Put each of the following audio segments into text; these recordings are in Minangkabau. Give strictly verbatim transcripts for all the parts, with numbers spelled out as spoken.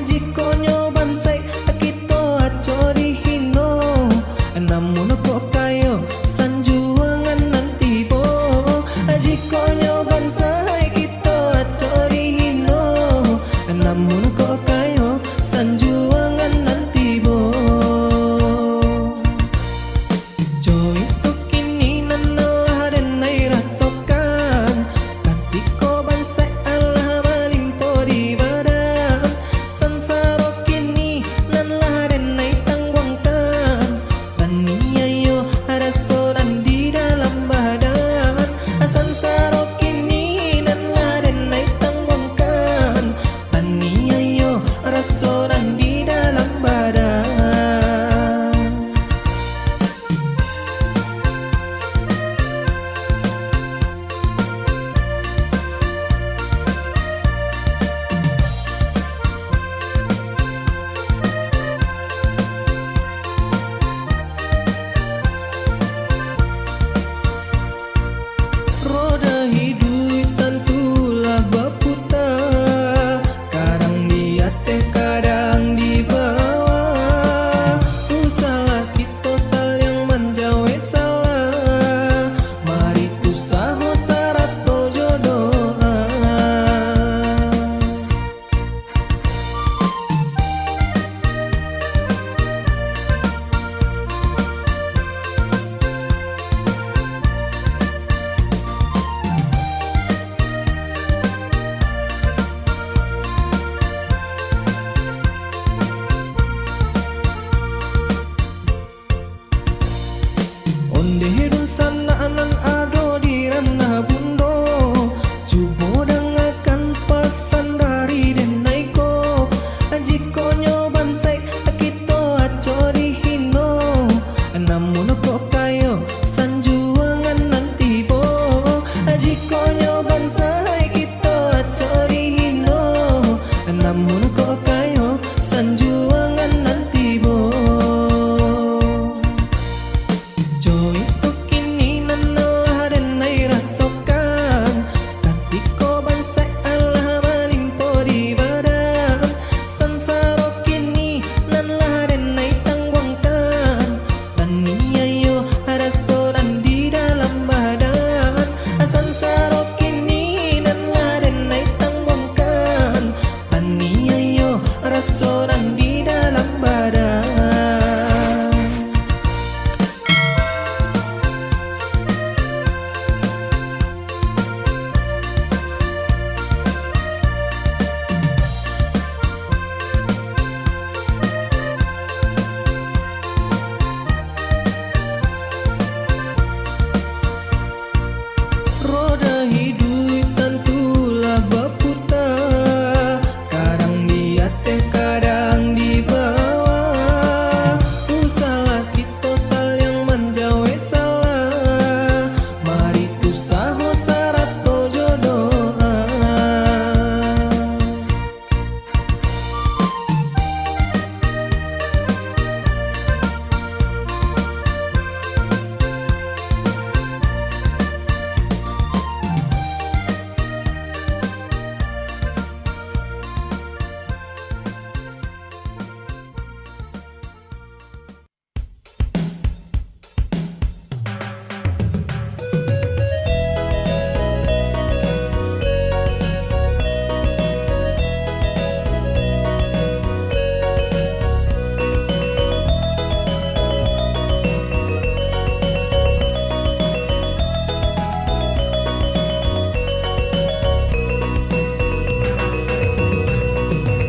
Jikonyo bansaik kito acok dihino, namun kok kayo sanjuangan nan tibo. Jikonyo bansaik kito acok dihino, namun kok kayo sanjuangan nan tibo. Cubo tu kini nan lah den ai rasokan, katiko bansaik alah malimpo di badan. Sansaro kini nan lah den ai tangguangkan, paniayo raso nan di dalam badan. Sansaro kini nan lah den ai tangguangkan, paniayo raso nan di dalam badan. Roda hiduik tantulah baputa, kadang di ateh, kadang di bawah. Usahlah kito saliang manjawek salah, mari usaho sarato jo doa. Ondeh dunsanak nan ado di ranah bundo, cubo dangakan pasan dari den ai ko. Jikonyo bansaik kito acok dihino, namun kok kayo sanjuangan nan tibo. Jikonyo bansaik kito acok dihino, namun kok kayo sanjuangan nan tibo. Cubo tu kini nan lah den ai rasokan, katiko bansaik alah malimpo di badan. Sansaro kini nan lah den ai tangguangkan, paniayo raso nan di dalam badan. Sansaro kini nan lah den ai tangguangkan, paniayo raso nan di dalam badan. Roda hiduik tantulah baputa, kadang di ateh, kadang di bawah. Usahlah kito saliang manjawek salah, mari usaho sarato jo doa.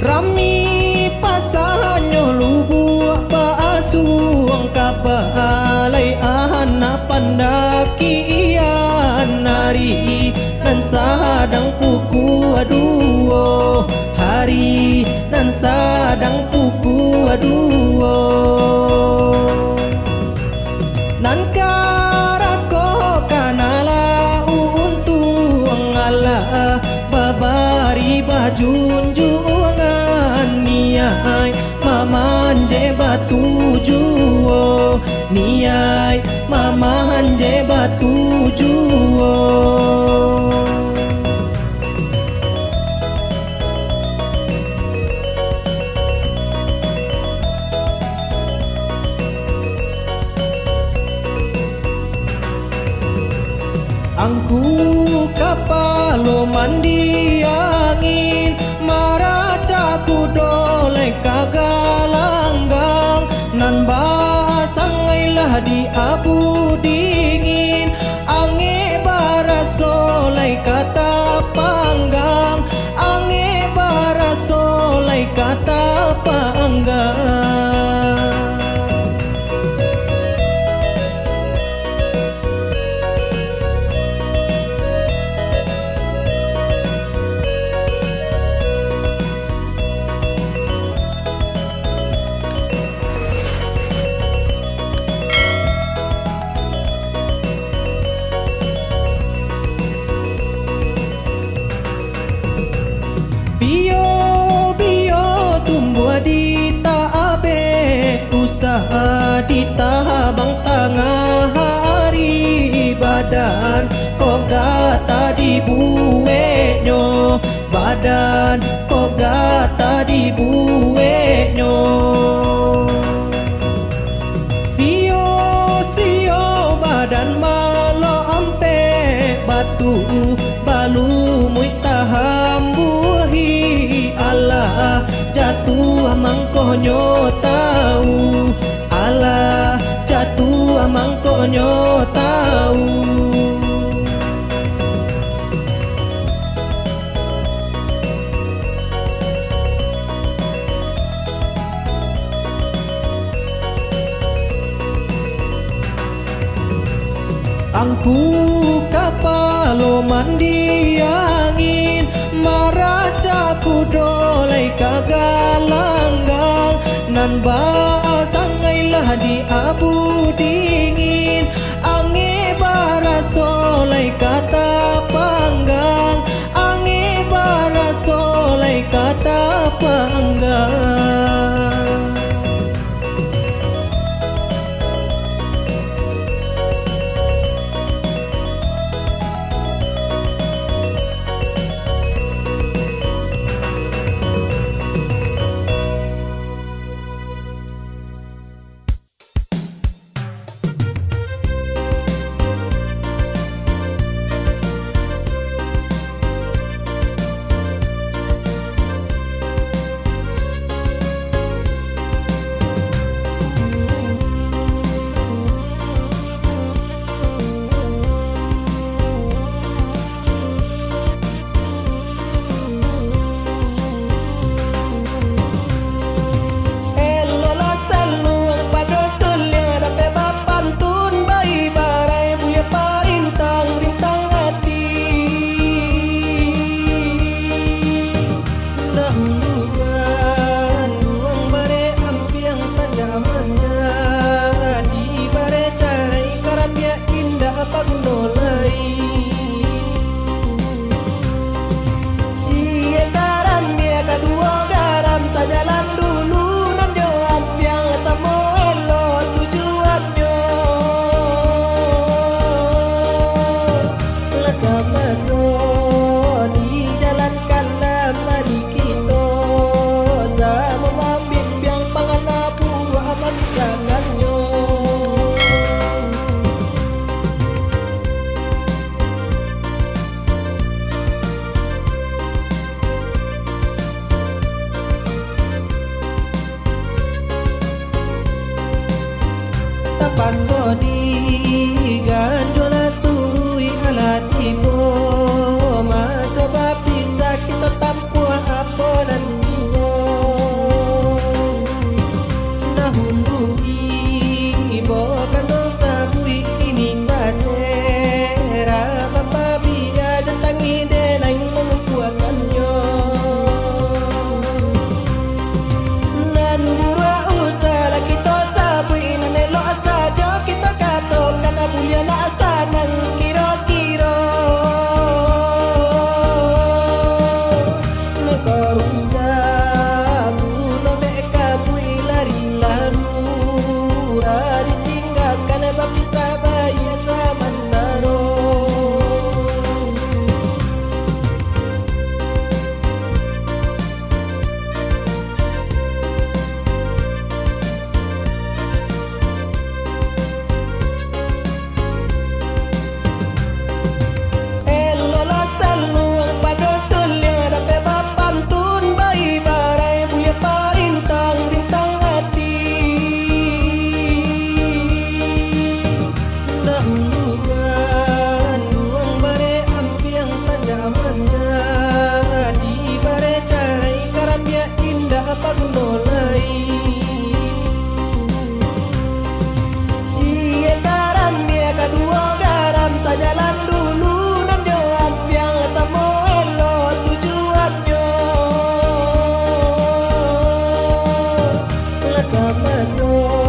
Rami pasanyo lubuak baasuang ka balai anak pandakian, hari nan sadang pukua duo, hari nan sadang pukua duo. Nan karako kana lah untuang alah babari bajunjuangan, niai mamanjek batu juo, niai mamanjek batu juo. Angku kapalo mandi angin, maracak kudo lai ka galanggang, nan basangai lah di abu dingin, angek baraso lai ka tapanggang, angek baraso lai ka tapanggang. Bio-bio tumbuah di taabek, usah ditabang tangah ari, badan kok gata dibueknyo, badan kok gata dibueknyo. Sio-sio badan malok ampek, batu balumuik tahambuahi. Alah jatuah mangkonyo tau, alah jatuah mangkonyo tau. Angku kapalo mandi angin, maracak kudo lai ka galanggang, nan basangai lah di abu dingin, angek baraso lai ka tapanggang, angek baraso lai ka tapanggang. Eloklah saluang pado suliang, dapek bapantun baibarai, buya parintang rintang ati. Dahulu banduang barek ampiang, sajak manjadi barek carai, karabiak indak baguno lai. Ciek karambia kaduo garam, sajalan dulu nan jo ampiang, lah samo elok tujuannyo. Lah samaso di jalan kalam ari kito, samo mambimbiang pangana buruak mamisahkannyo. Tapaso diganjo lah suruik, alah tibo maso bapisah, kito tampuah apo nan tibo. Dahulu ibo kano sabuik, kini tasera bapabia, datangi dek lain mangumpuakannyo. Nan buruak usah lah kito sabuik, nan elok sajo kito katokan, buliah nak asa Samaso